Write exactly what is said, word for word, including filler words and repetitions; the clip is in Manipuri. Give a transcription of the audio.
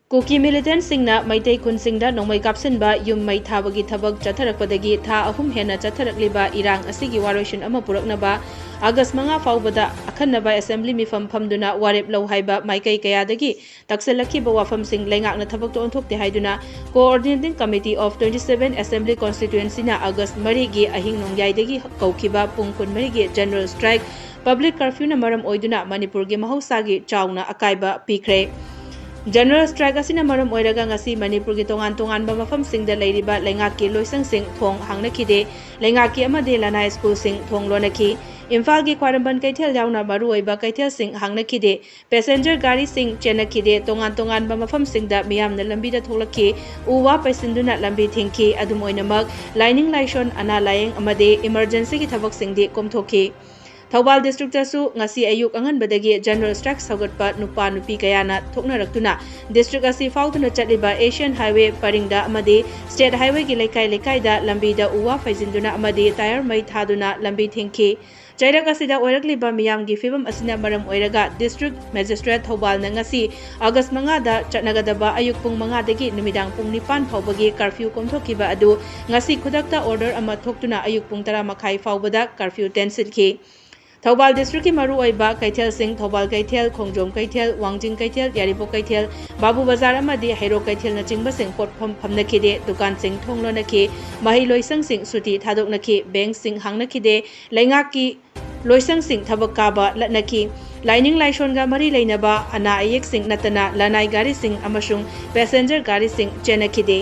ꯀꯨꯀꯤ ꯃꯤꯂꯤꯇꯦꯟꯠꯁꯤꯡꯅ ꯃꯩꯇꯩ ꯈꯨꯟꯁꯤꯡꯗ ꯅꯣꯡꯃꯩ ꯀꯥꯞꯁꯤꯟꯕ, ꯌꯨꯝ ꯃꯩ ꯊꯥꯕꯒꯤ ꯊꯕꯛ ꯆꯠꯊꯔꯛꯄꯗꯒꯤ ꯊꯥ ꯑꯍꯨꯝ ꯍꯦꯟꯅ ꯆꯠꯊꯔꯛꯂꯤꯕ ꯏꯔꯥꯡ ꯑꯁꯤꯒꯤ ꯋꯥꯔꯣꯏꯁꯤꯟ ꯑꯃ ꯄꯨꯔꯛꯅꯕ ꯑꯥꯒꯁ ꯃꯉꯥ ꯐꯥꯎꯕꯗ ꯑꯈꯟꯅꯕ ꯑꯦꯁꯦꯝꯕ꯭ꯂꯤ ꯃꯤꯐꯝ ꯐꯝꯗꯨꯅ ꯋꯥꯔꯦꯞ ꯂꯧ ꯍꯥꯏꯕ ꯃꯥꯏꯀꯩ ꯀꯌꯥꯗꯒꯤ ꯇꯛꯁꯤꯜꯂꯛꯈꯤꯕ ꯋꯥꯐꯝꯁꯤꯡ ꯂꯩꯉꯥꯛꯅ ꯊꯕꯛꯇ ꯑꯣꯟꯊꯣꯛꯇꯦ ꯍꯥꯏꯗꯨꯅ Coordinating Committee of twenty seven Assembly Constituencyꯅ ꯑꯥꯒꯁ ꯃꯔꯤꯒꯤ ꯑꯍꯤꯡ ꯅꯣꯡꯌꯥꯏꯗꯒꯤ ꯀꯧꯈꯤꯕ ꯄꯨꯡ ꯀꯨꯟꯃꯔꯤꯒꯤ General Strike, Public Curfewꯅ ꯃꯔꯝ ꯑꯣꯏꯗꯨꯅ ꯃꯅꯤꯄꯨꯔꯒꯤ ꯃꯍꯧꯁꯥꯒꯤ ꯆꯥꯎꯅ ꯑꯀꯥꯏꯕ ꯄꯤꯈ꯭ꯔꯦ꯫ General Strike ꯑꯁꯤꯅ ꯃꯔꯝ ꯑꯣꯏꯔꯒ ꯉꯁꯤ ꯃꯅꯤꯄꯨꯔꯒꯤ ꯇꯣꯉꯥꯟ ꯇꯣꯉꯥꯟꯕ ꯃꯐꯝꯁꯤꯡꯗ ꯂꯩꯔꯤꯕ ꯂꯩꯉꯥꯛꯀꯤ ꯂꯣꯏꯁꯪꯁꯤꯡ ꯊꯣꯡ ꯍꯥꯡꯅꯈꯤꯗꯦ꯫ ꯂꯩꯉꯥꯛꯀꯤ ꯑꯃꯗꯤ ꯂꯅꯥꯏ ꯁ꯭ꯀꯨꯜꯁꯤꯡ ꯊꯣꯡ ꯂꯣꯟꯅꯈꯤ꯫ ꯏꯝꯐꯥꯜꯒꯤ ꯈ꯭ꯋꯥꯏꯔꯝꯕꯟ ꯀꯩꯊꯦꯜ ꯌꯥꯎꯅ ꯃꯔꯨꯑꯣꯏꯕ ꯀꯩꯊꯦꯜꯁꯤꯡ ꯍꯥꯡꯅꯈꯤꯗꯦ꯫ ꯄꯦꯁꯦꯟꯖꯔ ꯒꯥꯔꯤꯁꯤꯡ ꯆꯦꯟꯅꯈꯤꯗꯦ꯫ ꯇꯣꯉꯥꯟ ꯇꯣꯉꯥꯟꯕ ꯃꯐꯝꯁꯤꯡꯗ ꯃꯤꯌꯥꯝꯅ ꯂꯝꯕꯤꯗ ꯊꯣꯛꯂꯛꯈꯤ꯫ ꯎ ꯋꯥ ꯄꯩꯁꯤꯟꯗꯨꯅ ꯂꯝꯕꯤ ꯊꯤꯡꯈꯤ꯫ ꯑꯗꯨꯝ ꯑꯣꯏꯅꯃꯛ, ꯂꯥꯏꯅꯤꯡ ꯂꯥꯏꯁꯣꯟ, ꯑꯅꯥ ꯂꯥꯌꯦꯡ ꯑꯃꯗꯤ emergencyꯒꯤ ꯊꯕꯛꯁꯤꯡꯗꯤ ꯀꯣꯝꯊꯣꯛꯈꯤ꯫ ꯊꯧꯕꯥꯜ districtꯇꯁꯨ ꯉꯁꯤ ꯑꯌꯨꯛ ꯑꯉꯟꯕꯗꯒꯤ General Strike ꯁꯧꯒꯠꯄ ꯅꯨꯄꯥ ꯅꯨꯄꯤ ꯀꯌꯥꯅ ꯊꯣꯛꯅꯔꯛꯇꯨꯅ district ꯑꯁꯤ ꯐꯥꯎꯗꯨꯅ ꯆꯠꯂꯤꯕ Asian Highway ꯄꯔꯤꯡꯗ ꯑꯃꯗꯤ State Highwayꯒꯤ ꯂꯩꯀꯥꯏ ꯂꯩꯀꯥꯏꯗ ꯂꯝꯕꯤꯗ ꯎ ꯋꯥ ꯐꯩꯖꯤꯟꯗꯨꯅ ꯑꯃꯗꯤ tyre ꯃꯩ ꯊꯥꯗꯨꯅ ꯂꯝꯕꯤ ꯊꯤꯡꯈꯤ꯫ ꯆꯩꯔꯛ ꯑꯁꯤꯗ ꯑꯣꯏꯔꯛꯂꯤꯕ ꯃꯤꯌꯥꯝꯒꯤ ꯐꯤꯕꯝ ꯑꯁꯤꯅ ꯃꯔꯝ ꯑꯣꯏꯔꯒ District Magistrate ꯊꯧꯕꯥꯜꯅ ꯉꯁꯤ ꯑꯥꯒꯁ ꯃꯉꯥꯗ ꯆꯠꯅꯒꯗꯕ ꯑꯌꯨꯛ ꯄꯨꯡ ꯃꯉꯥꯗꯒꯤ ꯅꯨꯃꯤꯗꯥꯡ ꯄꯨꯡ ꯅꯤꯄꯥꯟ ꯐꯥꯎꯕꯒꯤ curfew ꯀꯣꯝꯊꯣꯛꯈꯤꯕ ꯑꯗꯨ ꯉꯁꯤ ꯈꯨꯗꯛꯇ order ꯑꯃ ꯊꯣꯛꯇꯨꯅ ꯑꯌꯨꯛ ꯄꯨꯡ ꯇꯔꯥ ꯃꯈꯥꯏ ꯐꯥꯎꯕꯗ curfew ꯇꯦꯟꯁꯤꯟꯈꯤ꯫ ꯊꯧꯕꯥꯜ districtꯀꯤ ꯃꯔꯨꯑꯣꯏꯕ ꯀꯩꯊꯦꯜꯁꯤꯡ, ꯊꯧꯕꯥꯜ ꯀꯩꯊꯦꯜ, ꯈꯣꯡꯖꯣꯝ ꯀꯩꯊꯦꯜ, ꯋꯥꯡꯖꯤꯡ ꯀꯩꯊꯦꯜ, ꯌꯥꯏꯔꯤꯄꯣꯛ ꯀꯩꯊꯦꯜ, ꯕꯥꯕꯨ ꯕꯖꯥꯔ ꯑꯃꯗꯤ ꯍꯩꯔꯣꯛ ꯀꯩꯊꯦꯜꯅꯆꯤꯡꯕꯁꯤꯡ ꯄꯣꯠꯐꯝ ꯐꯝꯅꯈꯤꯗꯦ꯫ ꯗꯨꯀꯥꯟꯁꯤꯡ ꯊꯣꯡ ꯂꯣꯟꯅꯈꯤ꯫ ꯃꯍꯩ ꯂꯣꯏꯁꯪꯁꯤꯡ ꯁꯨꯇꯤ ꯊꯥꯗꯣꯛꯅꯈꯤ꯫ ꯕꯦꯡꯛꯁꯤꯡ ꯍꯥꯡꯅꯈꯤꯗꯦ꯫ ꯂꯩꯉꯥꯛꯀꯤ ꯂꯣꯏꯁꯪꯁꯤꯡ ꯊꯕꯛ ꯀꯥꯕ ꯂꯠꯅꯈꯤ꯫ ꯂꯥꯏꯅꯤꯡ ꯂꯥꯏꯁꯣꯟꯒ ꯃꯔꯤ ꯂꯩꯅꯕ ꯑꯅꯥ ꯑꯌꯦꯛꯁꯤꯡ ꯅꯠꯇꯅ ꯂꯅꯥꯏ ꯒꯥꯔꯤꯁꯤꯡ ꯑꯃꯁꯨꯡ ꯄꯦꯁꯦꯟꯖꯔ ꯒꯥꯔꯤꯁꯤꯡ ꯆꯦꯟꯅꯈꯤꯗꯦ꯫